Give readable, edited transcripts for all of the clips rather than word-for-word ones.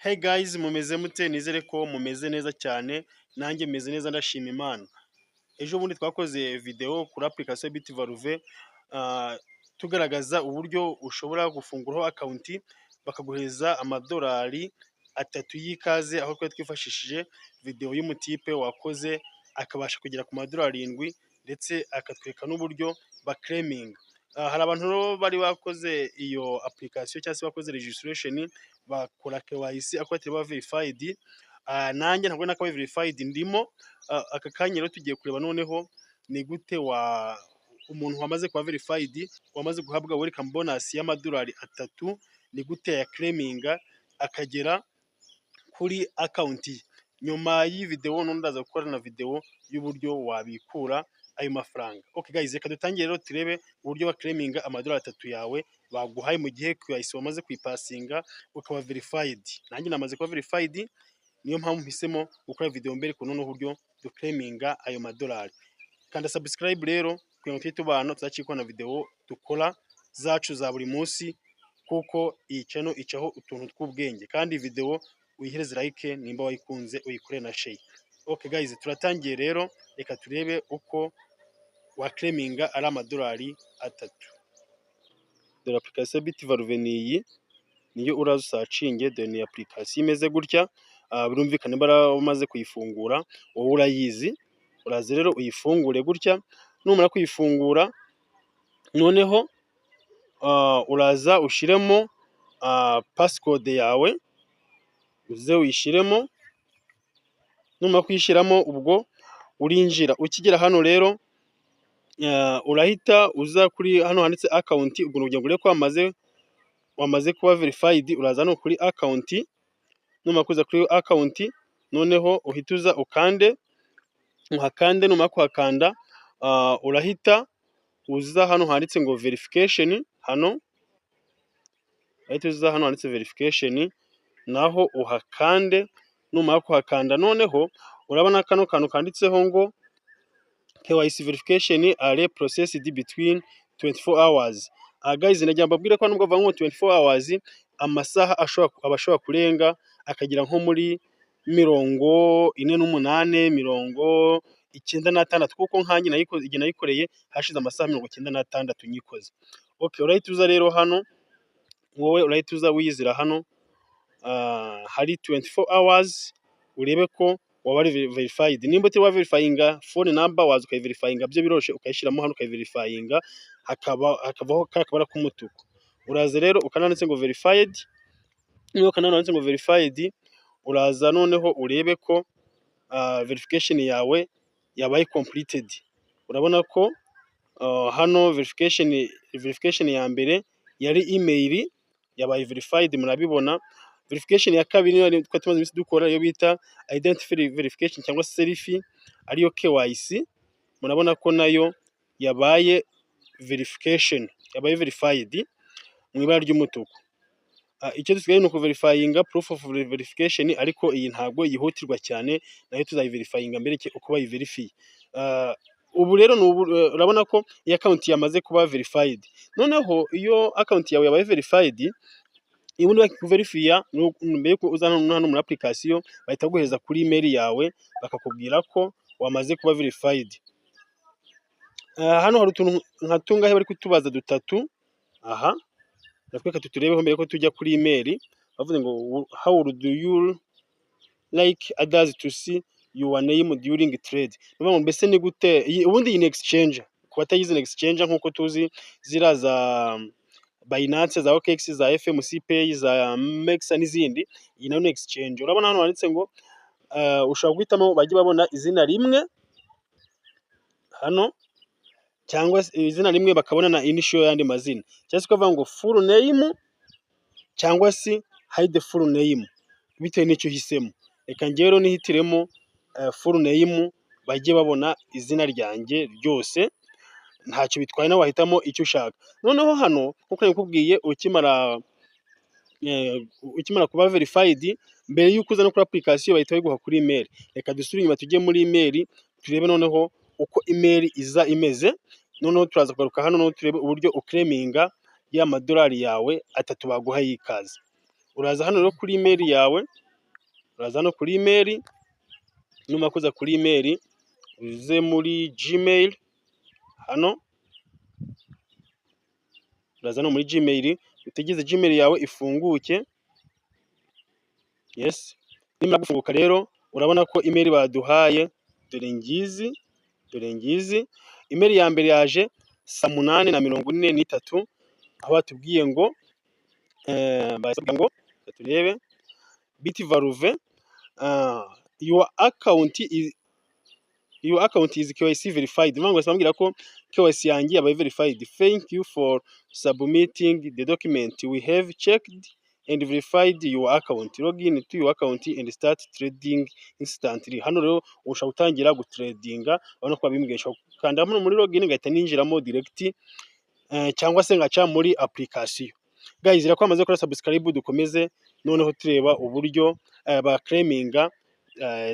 Hey guys, mumeze mute? Nizere ko mumeze neza cyane, nanjye meze neza, ndashima Imana. Ejo bundi twakoze video kuri application Bitvalve, tugaragaza uburyo ushobora gufunguraho account bakaguhereza amadolari 3 y'ikaze, aho twari twifashishije video y'umutipe wakoze akabasha kugera ku madolari 7, ndetse akatwereka n'uburyo baclaiminga. Hari abantu rero bari bakoze iyo application cyangwa se bakoze registration, bakora KYC ariko batari ba verified. Nanjye ntabwo nakabaye verified ndimo. Aka kanya rero tugiye kureba noneho ni gute wa umuntu wamaze kuba verified, wamaze guhabwa welcome bonus y'amadolari 3, ni gute yaclaiminga akagera kuri account ye. Nyuma y'iyi video n'undi ndaza gukora na video y'uburyo wabikura ayo mafaranga. Okay guys, reka dutangire rero turebe uburyo baclaiminga amadolari 3 yawe baguhaye mu gihe KYC wamaze kuyipassinga ukaba verified. Nanjye namaze kuba verified, niyo mpamvu mpisemo gukora video mbere ku noneho uburyo duclaiminga ayo madolari. Kanda subscribe rero kugira ngo tujye tubana, tuzacikwa na video dukora zacu za buri munsi, kuko iyi channel icaho utuntu tw'ubwenge. Kandi video uyihereze like nimba wayikunze, uyikore na share. Okay guys, turatangiye rero, reka turebe uko waclaiminga ari amadolari 3. Dore application Bitvalve ni iyi, niyo uraza usearchinge. Dore ni application imeze gutya. Birumvikana niba umaze kuyifungura wowe urayizi. Uraza rero uyifungure gutya. Numara kuyifungura noneho uraza ushiremo passcode yawe, uze uyishyiremo. Numara kuyishyiramo ubwo urinjira. Ukigera hano rero urahita uza kuri hano handitse account. Ubwo kugira ngo urebe ko wamaze kuba verified, uraza hano kuri account. Numara kuza kuri account noneho uhita uza ukande, uhakande. Numara kuhakanda urahita uza hano handitse ngo verification. Hano urahita uza hano handitse verification, naho uhakande. Numara kuhakanda noneho urabona kano kantu kanditseho ngo "KYC verification are processed between 24 hours". Guys, nagira mbabwire ko nubwo bavuga ngo 24 hours, amasaha ashobora aba ashobora kurenga akagera nko muri 48, 96, kuko nkanjye nayikoze, igihe nayikoreye hashize amasaha 96 nyikoze. Okay, urahita uza rero hano, wowe urahita uza wiyizira hano hari 24 hours, urebe ko waba ari verified. Nimba utari wa verifyinga phone number, waza ukayiverifyinga, byo biroroshye, ukayishyiramo hano ukayiverifyinga, hakaba hakavaho ka kabara k'umutuku. Uraza rero ukananditse ngo verified. Niba ukananditse ngo verified, uraza noneho urebe ko verification yawe yabaye completed. Urabona ko hano verification ya mbere yari email yabaye verified, murabibona. Verification ya kabiri niyo twari tumaze iminsi dukora, iyo bita identity verification cyangwa selfie, ariyo KYC, murabona ko nayo yabaye verification, yabaye verified mu ibara ry'umutuku. Icyo dusigaye ni ukuverifyinga proof of verification, ariko iyi ntabwo yihutirwa cyane, nayo tuzayiverifyinga mbereke uko bayiverifiye. Ubu rero urabona ko iyi account yamaze kuba verified. Noneho iyo account yawe yabaye verified, ubundi bakuverifiya mbere yuko uza hano muri application, bahita baguhereza kuri email yawe bakakubwira ko wamaze kuba verified. Hano hari utuntu nka tungahe bari kutubaza? Dutatu. Aha natwe tuturebeho mbere ko tujya kuri email. Bavuze ngo "How do you like others to see your name during trade?" Ni ukuvuga ngo mbese ni gute ubundi iyi ni exchange, ku batayizi ni exchange nk'uko tuzi ziriya za Binance, za OKX, za FMC Pay, za MEXC n'izindi. Iyi nayo ni exchange. Urabona hano handitse ngo ushobora guhitamo bajye babona izina rimwe hano, cyangwa se izina rimwe bakabona na initial y'andi mazina, cyangwa se ukavuga ngo full name, cyangwa se hide full name, bitewe n'icyo uhisemo. Reka njyewe rero nihitiremo full name, bajye babona izina ryanjye ryose, ntacyo bitwaye, nawe wahitamo icyo ushaka. Noneho hano nk'uko nabikubwiye, ukimara kuba verified, mbere y'uko uza no kuri application bahita babiguha kuri email. Reka dusubire inyuma tujye muri email, turebe noneho uko email iza imeze. Noneho turaza kugaruka hano, noneho turebe uburyo uclaiminga ya madolari yawe 3 baguha y'ikaze. Uraza hano rero kuri email yawe, uraza hano kuri email, numara kuza kuri email uze muri Gmail hano, uraza hano muri Gmail, utegereze Gmail yawe ifunguke. Yes, nimara gufunguka rero urabona ko email baduhaye, dore ngizi, dore ngizi. Email ya mbere yaje saa 8:43, aho batubwiye ngo ngo turebe Bitvalve, your account is KYC verified. Niyo mpamvu bambwira ko KYC yanjye yabaye verified. Thank you for submitting the document. We have checked and verified your account. Login to your account and start trading instantly. Hano rero ushobora gutangira gutradinga, urabona ko babimbwiye. Nshobora gukanda hano muri login ngahita ninjiramo direct, cyangwa se ngaca muri application. Guys, rero ko bamaze gukora subscribe, dukomeze noneho tureba uburyo baclaiminga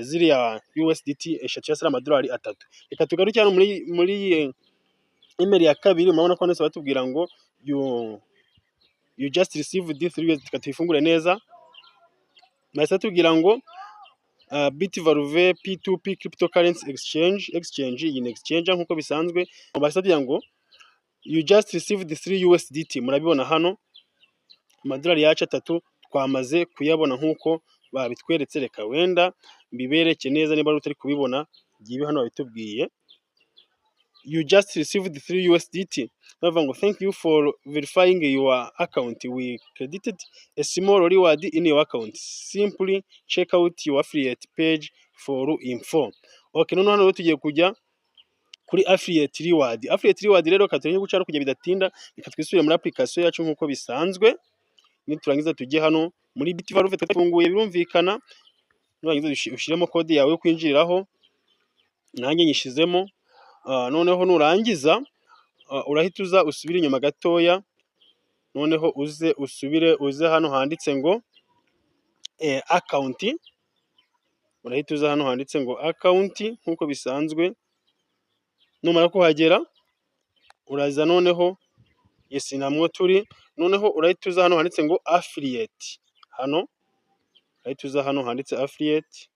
ziriya USDT 3 cyangwa se amadolari 3. Reka tugaruke hano muri email ya kabiri. Murabona ko hano batubwira ngo you just received three USDT. Reka tuyifungure neza. Bahise batubwira ngo Bitvalve P2P cryptocurrency exchange, iyi ni exchange nk'uko bisanzwe. Bahise batubwira ngo you just received 3 USDT. Murabibona hano amadolari yacu 3 twamaze kuyabona nk'uko babitweretse. Reka wenda mbibereke neza, niba utari kubibona ngibi hano babitubwiye: you just received 3 USDT. Bavuga ngo thank you for verifying your account. We credited a small reward in your account. Simply check out your affiliate page for info. Okay, noneho hano tugiye kujya kuri affiliate reward. Affiliate reward rero katurenge guca kujya bidatinda, reka twisubire muri application yacu nk'uko bisanzwe. Niturangiza tujye hano muri Bitvalve twafunguye, birumvikana. Nurangiza ushyiremo code yawe yo kwinjiriraho, nanjye nyishizemo. Noneho nurangiza urahita uza usubire inyuma gatoya, noneho uze usubire uze hano handitse ngo account. Urahita uza hano handitse ngo account nk'uko bisanzwe. Numara kuhagera uraza noneho, yes, namwo turi. Noneho urahita uza hano handitse ngo affiliate, hano urahita uza hano handitse affiliate.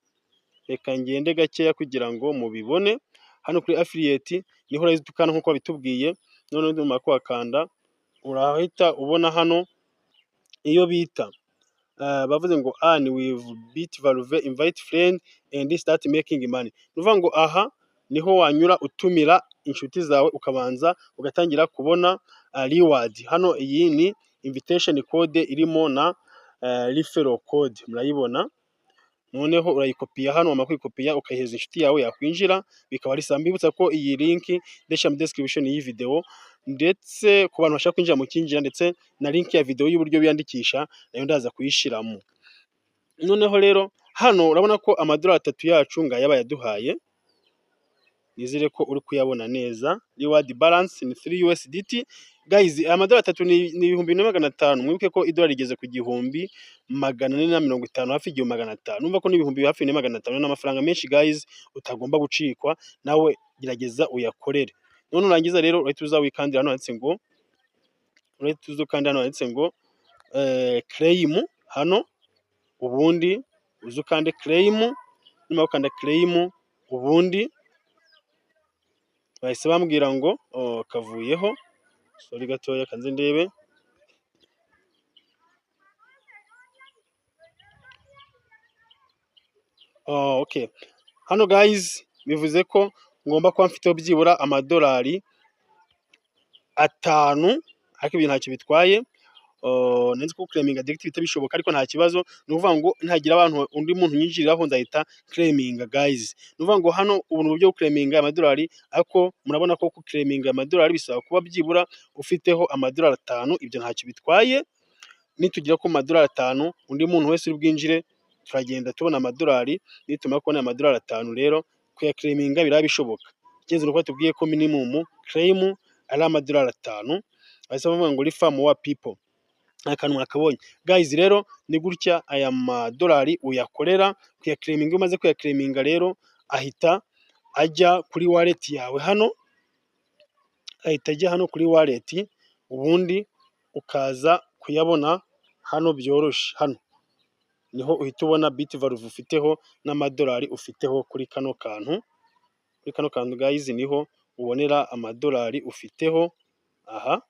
Reka ngende gakeya kugira ngo mubibone. Hano kuri affiliate niho urahita ukanda nk'uko babitubwiye. Noneho numara kuhakanda urahita ubona hano iyo bita bavuze ngo earn with Bitvalve, invite friend and start making money. Ni ukuvuga ngo aha niho wanyura utumira inshuti zawe, ukabanza ugatangira kubona reward. Hano iyi ni invitation code irimo na referral code, murayibona. Noneho urayikopiya hano, wamara kuyikopiya ukayihereza inshuti yawe, yakwinjira bikaba ari sawa. Mbibutsa ko iyi link ndashyira muri description y'iyi video, ndetse ku bantu bashaka kwinjira mu kinjira, ndetse na link ya video y'uburyo biyandikisha nayo ndaza kuyishyiramo. Noneho rero hano urabona ko amadolari 3 yacu ngaya bayaduhaye, nizere ko uri kuyabona neza. Reward balance ni 3 USDT. Guys, aya madolari 3 ni 4,500. Mwibuke ko idolari rigeze ku 1,450, hafi 1,500. Numva ko n'ibihumbi hafi 4,500 ni amafaranga menshi guys, utagomba gucikwa. Nawe gerageza uyakorere. None nurangiza rero urahita uza wikandira hano handitse ngo, urahita uza ukanda hano handitse ngo claim hano, ubundi uze ukande claim. Numara gukanda claim, ubundi bahise bambwira ngo, oh, kavuyeho, sorry gatoya, kanze ndebe. Oh, okay. Hano guys bivuze ko ngomba kuba mfiteho byibura amadolari 5, ariko ibyo ntacyo bitwaye. Nzi ko claiminga direct bihita bishoboka, ariko nta kibazo. Ni ukuvuga ngo ntagira abantu undi muntu unyinjiriraho nzahita claiminga guys. Ni ukuvuga ngo hano ubu ni uburyo bwo claiminga amadolari, ariko murabona ko claiminga amadolari bisaba kuba byibura ufiteho amadolari 5. Ibyo ntacyo bitwaye. Nitugera ku madolari 5, undi muntu wese uri bwinjire turagenda tubona amadolari. Nitumara kubona amadolari 5 rero kuyaclaiminga biraba bishoboka. Icy'ingenzi ni uko batubwiye ko minimum claim ari amadolari 5. Bahise bavuga ngo refer more people, akantu mwakabonye guys. Rero ni gutya aya madolari uyakorera kuyaclaiminga. Iyo umaze kuyaclaiminga rero ahita ajya kuri wallet yawe hano, ahita ajya hano kuri wallet, ubundi ukaza kuyabona hano byoroshye hano. Niho uhita ubona Bitvalve ufiteho n'amadolari ufiteho kuri kano kantu. Kuri kano kantu, guys, niho ubonera amadolari ufiteho. Aha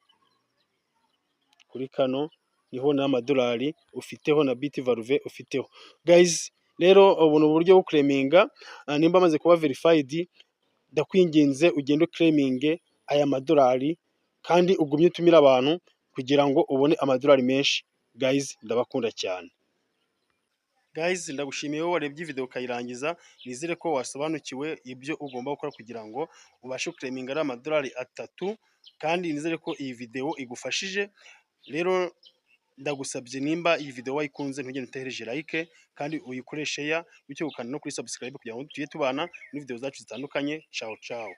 kuri kano niho n'amadolari ufiteho na Bitvalve ufiteho, guys. Rero ubu ni uburyo bwo kuclaiminga. Nimba amaze kuba verified, ndakwinginze ugende uclaiminge aya madolari kandi ugumye utumire abantu kugira ngo ubone amadolari menshi. Guys, ndabakunda cyane. Guys, ndagushimiye wowe warebye video ukayirangiza. Nizere ko wasobanukiwe ibyo ugomba gukora kugira ngo ubashe kuclaiminga ari amadolari 3, kandi nizere ko iyi video igufashije. Rero ndagusabye, nimba iyi video wayikunze, ntugende utehereje like kandi uyikoreshe share, bityo ukanda no kuri subscribe kugira ngo tujye tubana muri video zacu zitandukanye. Ciao ciao.